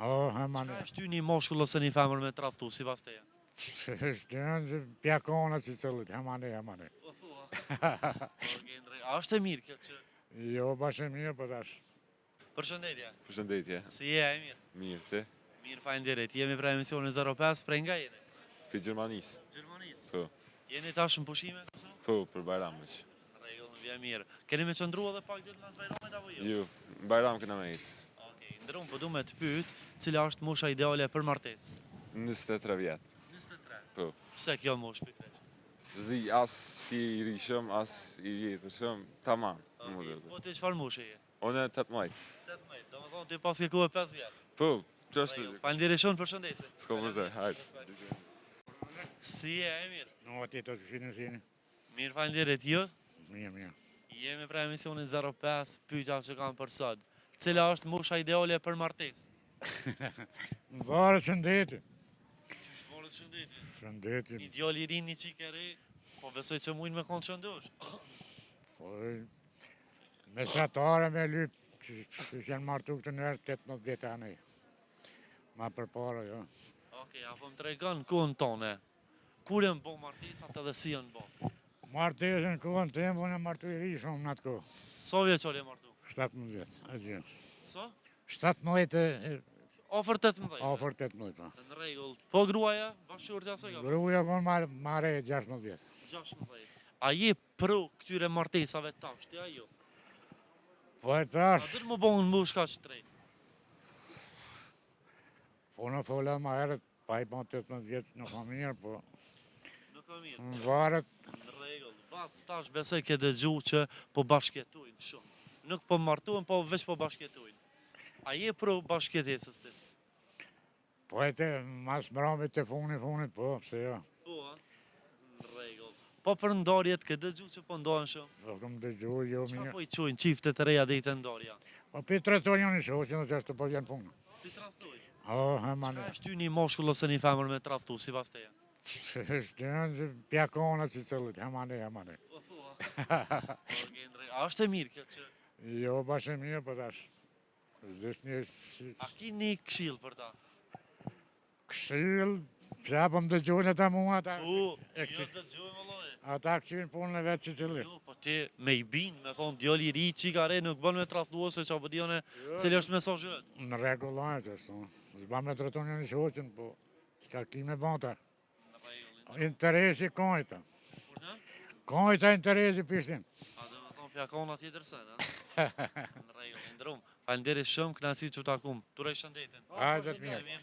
O, he ma Çka e shtyn një mashkull ose një femër me tradhtu, sipas teje? Shtyn, pjakona si cëllit, he ma ne, he ma ne. Po thua. Okej, ndre. A është e mirë kjo që... Jo, bash e mirë, po tash. Përshëndetje. Përshëndetje. Si je, e mirë? Mirë, ti? Mirë, faleminderit. Jemi pra emisionin 05, prej nga jeni? Prej Gjermanisë. Gjermanisë? Po. Jeni tash në pushime në Kosovë? Po, për Bajram veç. Në rregull, më vjen mirë. Keni me qëndru edhe pak ditë mas Bajramit apo jo? Jo, në Bajram kena me ecë. Okej, ndrum, po du me të pyet, cila është mosha ideale për martesë? 23 vjet. 23. Po. Pse kjo moshë pikërisht? Zi, as si i ri shumë, as i vjetër shumë, tamam. Okej, po ti çfarë moshe je? Unë 18. 18, domethënë ti paske kohë 5 vjet. Po, qashtu. Faleminderit shumë, përshëndetje. S'ka përse, hajt. Si je, e mirë? Në atë të të sini. Mirë, faleminderit, ju? Mirë, mirë. Jemi pra emisionin 05, pyetja që kam për sot. Cila është mosha ideale për martesë? Më varet shëndeti. Qysh varet shëndeti? Shëndeti. Një djalë i ri, një çikë e re, po besoj që mujnë me konë shëndosh. Po, mesatare me lyp, që që janë martu këtë nërë 18 vjetë anej. Ma përpara, jo. Okej, a po më tregon kohën tone. Kur janë bo martesat edhe si janë bo? Martesën në kohën time, unë jam martu i ri shumë në atë kohë. Sa vjeçar je martu? 17 vjetë, e gjë. Sa? 17 e, Afër 18. afër 18, po. Në rregull. Po gruaja, bashkëshortja sa ka? Gruaja konë ma, ma re 16 vjetë. 16. A je pro këtyre martesave tash, ti a jo? Po e A tash, do të më bon mosh kaq të po në fola ma herët, pa i bon 18 vjetë nuk ka mirë, po Nuk ka mirë. më varet, Në rregull. Bac tash besoj ke dëgju që po bashkëjetojnë shumë. Nuk po martohen, po veç po bashkëjetojnë. A je pro bashkëjetesës ti? po e te, mas mramit të funit, funit, po, pse jo. Po, a? Në rregull. Po për ndarjet ke dëgju që po ndahen shumë? Po kom dëgju, jo Çka mirë. po i quajnë çiftet e reja deri te ndarja? Po pi tradhtojnë njëri shoqin dhe qashtu po vjen puna. Ti tradhtojnë. O, he ma Çka ne. e shtyn një mashkull ose një femër me tradhtu sipas teje? Shtyn, pjakona si cëllit, he ma ne, he ma ne. Po thua. Okej, ndre. A është e mirë kjo që Jo, bash e mirë, po tash. Zdish një si- a ki një këshill për ta? këshill, pse po më dëgjojnë ata mua, ata, Po, e jo kësi- dëgjojmë vëllai. ata këqyrin punën e vetë si cëllit. Jo, po ti me i bin, me thonë djali i ri, çika re, nuk bën me tradhtu ose çfarë po dione, cili është mesazhi yt? Në rregull është ashtu. S'ba me tradhtu njëri shoqin, po s'ka ki me ba ta. Interesi kojta. Urdhë? Kojta interesi pishtin. A do me thonë pjakona tjetër sen, a? Në rregull, i ndrum. Faleminderit shumë, kënaqësi që u takum. Turoj shëndetin. Hajde të mirë.